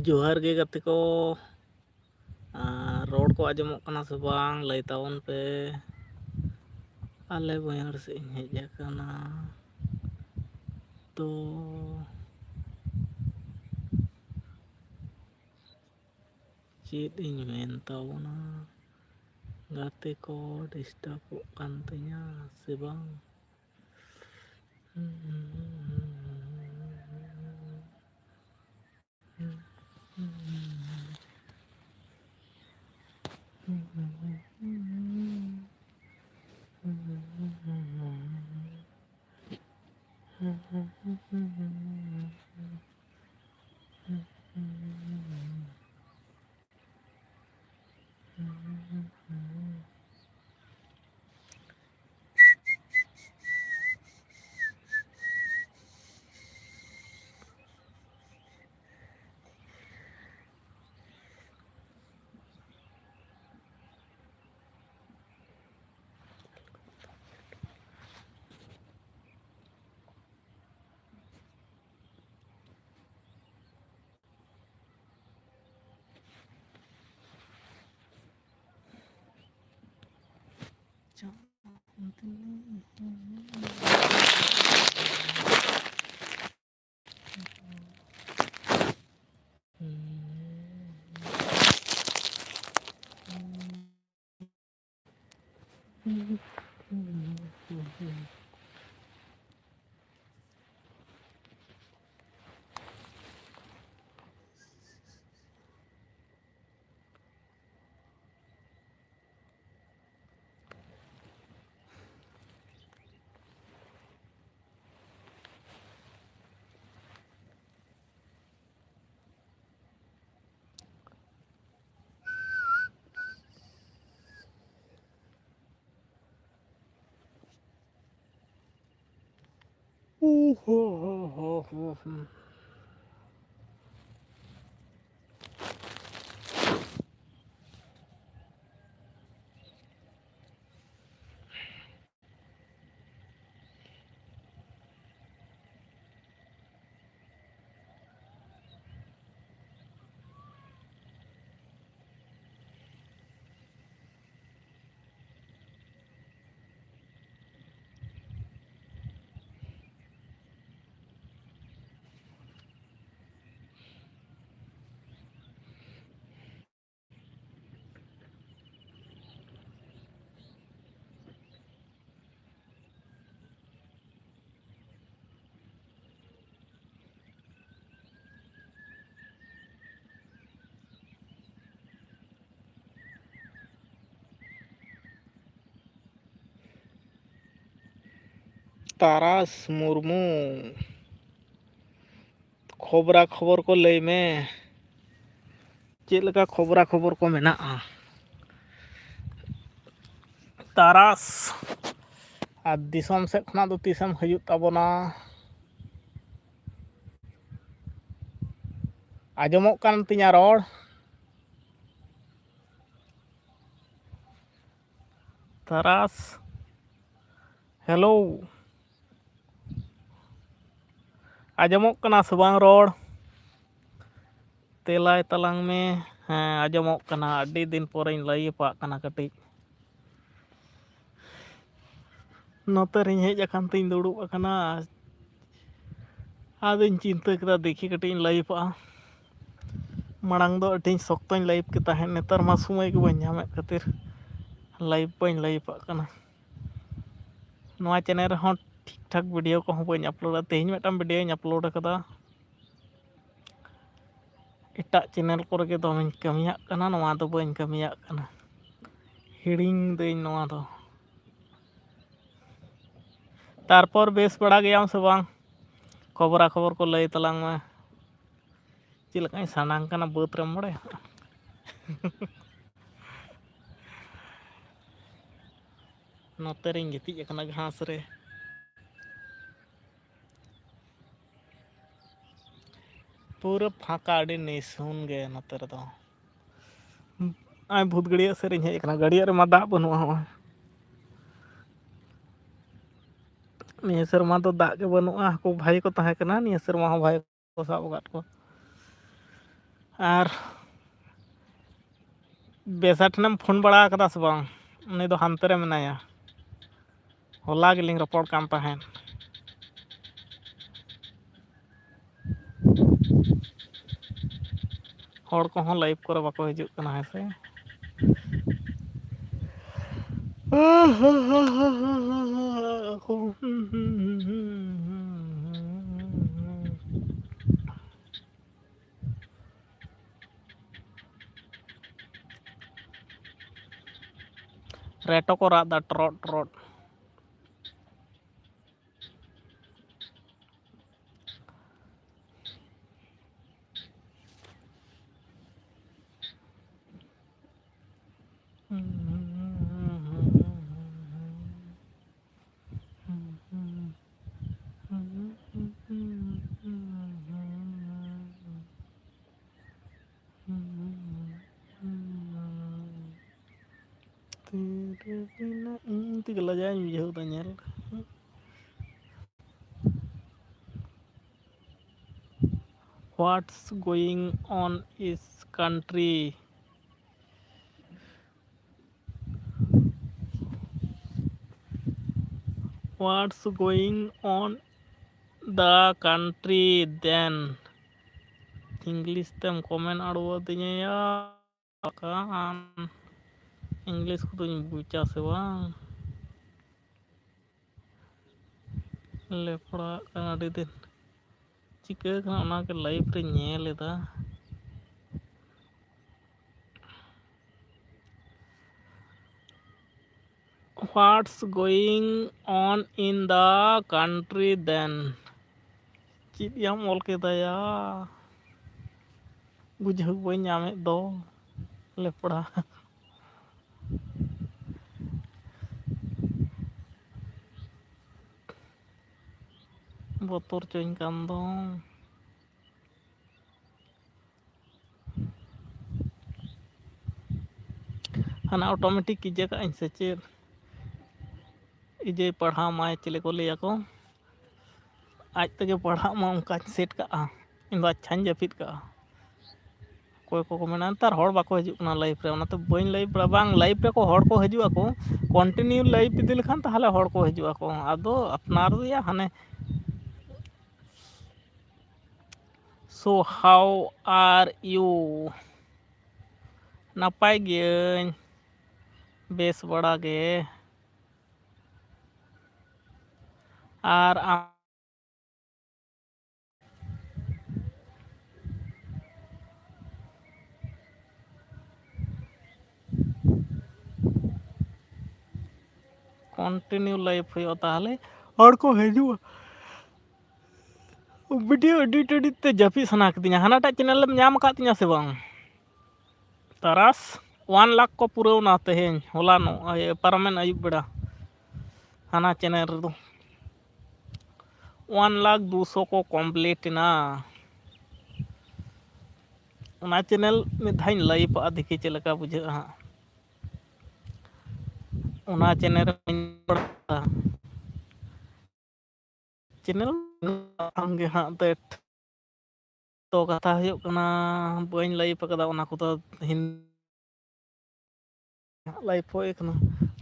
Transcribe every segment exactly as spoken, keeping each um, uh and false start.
ᱡᱚᱦᱟᱨ ᱜᱮ ᱜᱟᱛᱮ ᱠᱚ᱾ ᱟᱨ ᱨᱚᱲ ᱠᱚ ᱟᱸᱡᱚᱢᱚᱜ ᱠᱟᱱᱟ ᱥᱮ ᱵᱟᱝ, ᱞᱟᱹᱭ ᱛᱟᱵᱚᱱ ᱯᱮ᱾ ᱟᱞᱮ ᱵᱟᱹᱭᱦᱟᱹᱲ ᱥᱮᱫ ᱤᱧ ᱦᱮᱡ ᱟᱠᱟᱱᱟ᱾ ᱛᱚ ᱪᱮᱫ ᱤᱧ ᱢᱮᱱ ᱛᱟᱵᱚᱱᱟ, ᱜᱟᱛᱮ ᱠᱚ, ᱰᱤᱥᱴᱟᱵᱚᱜ ᱠᱟᱱ ᱛᱤᱧᱟ ᱥᱮ ᱵᱟᱝ? ᱛᱟᱨᱟᱥ ᱢᱩᱨᱢᱩ, ᱠᱷᱚᱵᱽᱨᱟ ᱠᱷᱚᱵᱚᱨ ᱠᱚ ᱞᱟᱹᱭ ᱢᱮ᱾ ᱪᱮᱫ ᱞᱮᱠᱟ ᱠᱷᱚᱵᱽᱨᱟ ᱠᱷᱚᱵᱚᱨ ᱠᱚ ᱢᱮᱱᱟᱜᱼᱟ? ᱛᱟᱨᱟᱥ, ᱟᱨ ᱫᱤᱥᱚᱢ ᱥᱮᱫ ᱠᱷᱚᱱᱟᱜ ᱫᱚ ᱛᱤᱥᱮᱢ ᱦᱤᱡᱩᱜ ᱛᱟᱵᱚᱱᱟ? ᱟᱸᱡᱚᱢᱚᱜ ᱠᱟᱱ ᱛᱤᱧᱟ ᱨᱚᱲ? ᱛᱟᱨᱟᱥ, ᱦᱮᱞᱳ, ᱟᱸᱡᱚᱢᱚᱜ ᱠᱟᱱᱟ ᱥᱮ ᱵᱟᱝ ᱨᱚᱲ? ᱛᱮᱞᱟᱭ ᱛᱟᱞᱟᱝ ᱢᱮ᱾ ᱦᱮᱸ, ᱟᱸᱡᱚᱢᱚᱜ ᱠᱟᱱᱟ᱾ ᱟᱹᱰᱤ ᱫᱤᱱ ᱯᱚᱨᱮᱧ ᱞᱟᱭᱤᱵᱷ ᱟᱜ ᱠᱟᱱᱟ ᱠᱟᱹᱴᱤᱡ᱾ ᱱᱚᱛᱮ ᱨᱤᱧ ᱦᱮᱡ ᱟᱠᱟᱱ ᱛᱤᱧ ᱫᱩᱲᱩᱵ ᱟᱠᱟᱱᱟ᱾ ᱟᱫᱚᱧ ᱪᱤᱱᱛᱟᱹ ᱠᱮᱫᱟ, ᱫᱮᱠᱷᱤ ᱠᱟᱹᱴᱤᱡ ᱤᱧ ᱞᱟᱭᱤᱵᱷ ᱟᱜᱼᱟ᱾ ᱢᱟᱲᱟᱝ ᱫᱚ ᱟᱹᱰᱤ ᱥᱚᱠᱛᱚᱧ ᱞᱟᱭᱤᱵᱷ ᱜᱮ ᱛᱟᱦᱮᱸᱫ, ᱱᱮᱛᱟᱨ ᱢᱟ ᱥᱚᱢᱚᱭ ᱜᱮ ᱵᱟᱹᱧ ᱧᱟᱢᱮᱫ ᱠᱷᱟᱹᱛᱤᱨ ᱞᱟᱭᱤᱵᱷ ᱵᱟᱹᱧ ᱞᱟᱭᱤᱵᱷ ᱟᱜ ᱠᱟᱱᱟ᱾ ᱱᱚᱣᱟ ᱪᱮᱱᱮᱞ ᱨᱮᱦᱚᱸ ᱴᱷᱤᱠ ᱴᱷᱟᱠ ᱵᱷᱤᱰᱤᱭᱳ ᱠᱚᱦᱚᱸ ᱵᱟᱹᱧ ᱟᱯᱞᱳᱰᱟ᱾ ᱛᱮᱦᱮᱧ ᱢᱤᱫᱴᱟᱝ ᱵᱷᱤᱰᱤᱭᱳᱧ ᱟᱯᱞᱳᱰ ᱟᱠᱟᱫᱟ᱾ ᱮᱴᱟᱜ ᱪᱮᱱᱮᱞ ᱠᱚᱨᱮ ᱜᱮ ᱫᱚᱢᱮᱧ ᱠᱟᱹᱢᱤᱭᱟᱜ ᱠᱟᱱᱟ, ᱱᱚᱣᱟ ᱫᱚ ᱵᱟᱹᱧ ᱠᱟᱹᱢᱤᱭᱟᱜ ᱠᱟᱱᱟ᱾ ᱦᱤᱲᱤᱧ ᱫᱟᱹᱧ ᱱᱚᱣᱟ ᱫᱚ᱾ ᱛᱟᱨᱯᱚᱨ ᱵᱮᱥ ᱵᱟᱲᱟ ᱜᱮᱭᱟᱢ ᱥᱮ ᱵᱟᱝ? ᱠᱷᱚᱵᱽᱨᱟ ᱠᱷᱚᱵᱚᱨ ᱠᱚ ᱞᱟᱹᱭ ᱛᱟᱞᱟᱝ ᱢᱮ᱾ ᱪᱮᱫ ᱞᱮᱠᱟᱧ ᱥᱟᱱᱟᱝ ᱠᱟᱱᱟ ᱵᱟᱹᱫᱽ ᱨᱮᱢ ᱵᱟᱲᱟᱭᱟ᱾ ᱱᱚᱛᱮ ᱨᱤᱧ ᱜᱤᱛᱤᱡ ᱟᱠᱟᱱᱟ ᱜᱷᱟᱥ ᱨᱮ᱾ ᱯᱩᱨᱟᱹ ᱯᱷᱟᱸᱠᱟ, ᱟᱹᱰᱤ ᱱᱤᱥᱩᱱ ᱜᱮ ᱱᱚᱛᱮ ᱨᱮᱫᱚ᱾ ᱟᱭ ᱵᱷᱩᱛ ᱜᱟᱹᱰᱭᱟᱹ ᱥᱮᱫ ᱨᱤᱧ ᱦᱮᱡ ᱟᱠᱟᱱᱟ᱾ ᱜᱟᱹᱰᱭᱟᱹ ᱨᱮᱢᱟ ᱫᱟᱜ ᱵᱟᱹᱱᱩᱜᱼᱟ᱾ ᱦᱚᱸᱜᱼᱚᱭ ᱱᱤᱭᱟᱹ ᱥᱮᱨᱢᱟ ᱫᱚ ᱫᱟᱜ ᱜᱮ ᱵᱟᱹᱱᱩᱜᱼᱟ᱾ ᱦᱟᱹᱠᱩ ᱵᱷᱟᱜᱮ ᱠᱚ ᱛᱟᱦᱮᱸ ᱠᱟᱱᱟ, ᱱᱤᱭᱟᱹ ᱥᱮᱨᱢᱟ ᱦᱚᱸ ᱵᱷᱟᱜᱮ ᱠᱚ ᱥᱟᱵ ᱟᱠᱟᱫ ᱠᱚᱣᱟ᱾ ᱟᱨ ᱵᱮᱥᱟ ᱴᱷᱮᱱᱮᱢ ᱯᱷᱳᱱ ᱵᱟᱲᱟ ᱟᱠᱟᱫᱟ ᱥᱮ ᱵᱟᱝ? ᱩᱱᱤ ᱫᱚ ᱦᱟᱱᱛᱮ ᱨᱮ ᱢᱮᱱᱟᱭᱟ᱾ ᱦᱚᱞᱟ ᱜᱮᱞᱤᱧ ᱨᱚᱯᱚᱲ ᱠᱟᱱ ᱛᱟᱦᱮᱸᱫ᱾ ᱦᱚᱲ ᱠᱚᱦᱚᱸ ᱞᱟᱭᱤᱵᱷ ᱠᱚᱨᱮ ᱵᱟᱠᱚ ᱦᱤᱡᱩᱜ ᱠᱟᱱᱟ, ᱦᱮᱸ ᱥᱮ? ᱨᱮᱴᱚ ᱠᱚ ᱨᱟᱜ ᱫᱟ, ᱴᱨᱚᱴ ᱴᱨᱚᱴ᱾ ᱛᱤᱨᱮ ᱢᱮᱱᱟᱜ ᱤᱧ ᱛᱮᱜᱮ ᱞᱟᱡᱟᱣ ᱤᱧ ᱵᱩᱡᱷᱟᱹᱣ ᱮᱫᱟ ᱧᱮᱞ᱾ What's going on is country? What's going on the country then? English ᱛᱮᱢ comment ᱟᱲᱣᱟᱹᱫᱤᱧᱟ ᱭᱟ᱾ ᱟᱢ English ᱠᱚᱫᱚᱧ ᱵᱩᱡᱟ ᱥᱮ ᱵᱟᱝ? ᱞᱮᱯᱲᱟᱜ ᱠᱟᱱᱟ ᱟᱹᱰᱤ ᱫᱤᱱ᱾ ᱪᱤᱠᱟᱹ ᱠᱟᱱᱟ ᱚᱱᱟᱜᱮ live ᱨᱮᱧ ᱧᱮᱞ ᱮᱫᱟ᱾ What's going on in the country then? ᱪᱮᱫ ᱭᱟᱢ ᱚᱞ ᱠᱮᱫᱟ ᱭᱟ? ᱵᱩᱡᱷᱟᱹᱣ ᱵᱟᱹᱧ ᱧᱟᱢᱮᱫ ᱫᱚ᱾ ᱞᱮᱯᱲᱟ᱾ ᱵᱚᱛᱚᱨ ᱪᱚᱧ ᱠᱟᱱ ᱫᱚ᱾ ᱦᱟᱱᱟ automatic ᱤᱡᱟᱹ ᱠᱟᱜ ᱟᱹᱧ ᱥᱮ ᱪᱮᱫ? ᱤᱡᱟᱹᱭ ᱯᱟᱲᱦᱟᱣ ᱢᱟᱭ, ᱪᱤᱞᱤ ᱠᱚ ᱞᱟᱹᱭ ᱟᱠᱚ, ᱟᱡ ᱛᱮᱜᱮ ᱯᱟᱲᱦᱟᱜ ᱢᱟ, ᱚᱱᱠᱟᱧ set ᱠᱟᱜᱼᱟ᱾ ᱤᱧ ᱫᱚ ᱟᱪᱪᱷᱟᱧ ᱡᱟᱹᱯᱤᱫ ᱠᱟᱜᱼᱟ᱾ ᱚᱠᱚᱭ ᱠᱚᱠᱚ ᱢᱮᱱᱟ, "ᱱᱮᱛᱟᱨ ᱦᱚᱲ ᱵᱟᱠᱚ ᱦᱤᱡᱩᱜ ᱠᱟᱱᱟ live ᱨᱮ", ᱚᱱᱟᱛᱮ ᱵᱟᱹᱧ live ᱵᱟᱲᱟ-, ᱵᱟᱝ, live ᱨᱮᱠᱚ ᱦᱚᱲ ᱠᱚ ᱦᱤᱡᱩᱜ ᱟᱠᱚ, continue live ᱤᱫᱤ ᱞᱮᱠᱷᱟᱱ ᱛᱟᱦᱚᱞᱮ ᱦᱚᱲ ᱠᱚ ᱦᱤᱡᱩᱜ ᱟᱠᱚ᱾ ᱟᱫᱚ ᱟᱯᱱᱟᱨ ᱨᱮᱭᱟᱜ ᱦᱟᱱᱮ, so how are you? ᱱᱟᱯᱟᱭ ᱜᱤᱭᱟᱹᱧ, ᱵᱮᱥ ᱵᱟᱲᱟ ᱜᱮ᱾ ᱟᱨ ᱟᱢ? Continue live ᱦᱩᱭᱩᱜᱼᱟ, ᱛᱟᱦᱚᱞᱮ ᱦᱚᱲ ᱠᱚ ᱦᱤᱡᱩᱜᱼᱟ᱾ Video edit edit ᱛᱮ ᱡᱟᱹᱯᱤᱫ ᱥᱟᱱᱟ ᱠᱤᱫᱤᱧᱟ᱾ ᱦᱟᱱᱟᱴᱟᱜ channel ᱮᱢ ᱧᱟᱢ ᱟᱠᱟᱫ ᱛᱤᱧᱟ ᱥᱮ ᱵᱟᱝ? ᱛᱟᱨᱟᱥ ᱚᱣᱟᱱ ᱞᱟᱠᱷ ᱠᱚ ᱯᱩᱨᱟᱹᱣᱱᱟ ᱛᱮᱦᱮᱧ, ᱦᱚᱞᱟᱱᱚᱜ, ᱤᱭᱟᱹ, ᱯᱟᱨᱚᱢᱮᱱ ᱟᱹᱭᱩᱵ ᱵᱮᱲᱟ᱾ ᱦᱟᱱᱟ ᱪᱮᱱᱮᱞ ᱨᱮᱫᱚ ᱚᱣᱟᱱ ᱞᱟᱠᱷ ᱫᱩᱥᱚ ᱠᱚ ᱠᱚᱢᱯᱞᱤᱴ ᱮᱱᱟ᱾ ᱚᱱᱟ ᱪᱮᱱᱮᱞ ᱢᱤᱫ ᱫᱷᱟᱣ ᱤᱧ ᱞᱟᱭᱤᱵᱷ ᱟᱜᱼᱟ, ᱫᱮᱠᱷᱤ ᱪᱮᱫ ᱞᱮᱠᱟ ᱵᱩᱡᱷᱟᱹᱜᱼᱟ ᱦᱟᱸᱜ᱾ ᱚᱱᱟ ᱪᱮᱱᱮᱞ ᱨᱮ ᱪᱮᱱᱮᱞ ᱟᱢ ᱜᱮ ᱦᱟᱸᱜ ᱫᱮᱴ᱾ ᱛᱚ ᱠᱟᱛᱷᱟ ᱦᱩᱭᱩᱜ ᱠᱟᱱᱟ, ᱵᱟᱹᱧ ᱞᱟᱭᱤᱵᱷ ᱟᱠᱟᱫᱟ ᱚᱱᱟ ᱠᱚᱫᱚ᱾ ᱦᱤᱱ- ᱞᱟᱭᱤᱵᱷ ᱦᱩᱭ ᱠᱟᱱᱟ᱾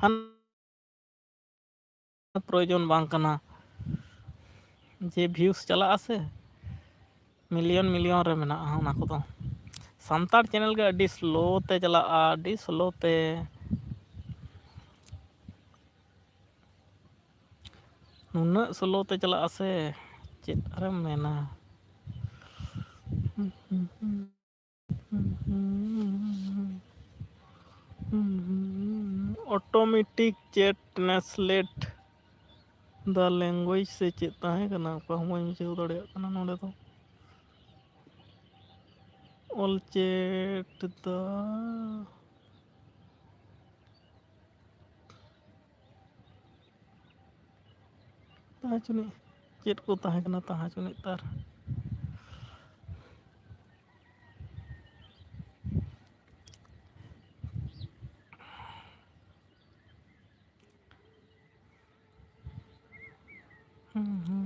ᱦᱟᱱ ᱯᱨᱚᱭᱳᱡᱚᱱ ᱵᱟᱝ ᱠᱟᱱᱟ᱾ ᱡᱮ ᱵᱷᱤᱭᱩᱥ ᱪᱟᱞᱟᱜᱼᱟ ᱥᱮ, ᱢᱤᱞᱤᱭᱚᱱ ᱢᱤᱞᱤᱭᱚᱱ ᱨᱮ ᱢᱮᱱᱟᱜᱼᱟ ᱚᱱᱟ ᱠᱚᱫᱚ᱾ ᱥᱟᱱᱛᱟᱲ ᱪᱮᱱᱮᱞ ᱜᱮ ᱟᱹᱰᱤ ᱥᱞᱳ ᱛᱮ ᱪᱟᱞᱟᱜᱼᱟ, ᱟᱹᱰᱤ ᱥᱞᱳ ᱛᱮ᱾ ᱱᱩᱱᱟᱹᱜ ᱥᱞᱳ ᱛᱮ ᱪᱟᱞᱟᱜᱼᱟ ᱥᱮ, ᱪᱮᱫ ᱟᱨᱮᱢ ᱢᱮᱱᱟ᱾ Automatic chat translate the language ᱥᱮ ᱪᱮᱫ ᱛᱟᱦᱮᱸ ᱠᱟᱱᱟ, ᱚᱠᱟ ᱦᱚᱸ ᱵᱟᱹᱧ ᱵᱩᱡᱷᱟᱹᱣ ᱫᱟᱲᱮᱭᱟᱜ ᱠᱟᱱᱟ ᱱᱚᱰᱮ ᱫᱚ᱾ ᱚᱞ ᱪᱮᱴ ᱫᱚ ᱛᱟᱦᱮᱸ ᱪᱩᱱᱤᱡ ᱪᱮᱫ ᱠᱚ ᱛᱟᱦᱮᱸ ᱠᱟᱱᱟ, ᱛᱟᱦᱮᱸ ᱪᱩᱱᱤᱡ ᱛᱟᱨ᱾ ᱦᱩᱸ, ᱦᱩᱸ᱾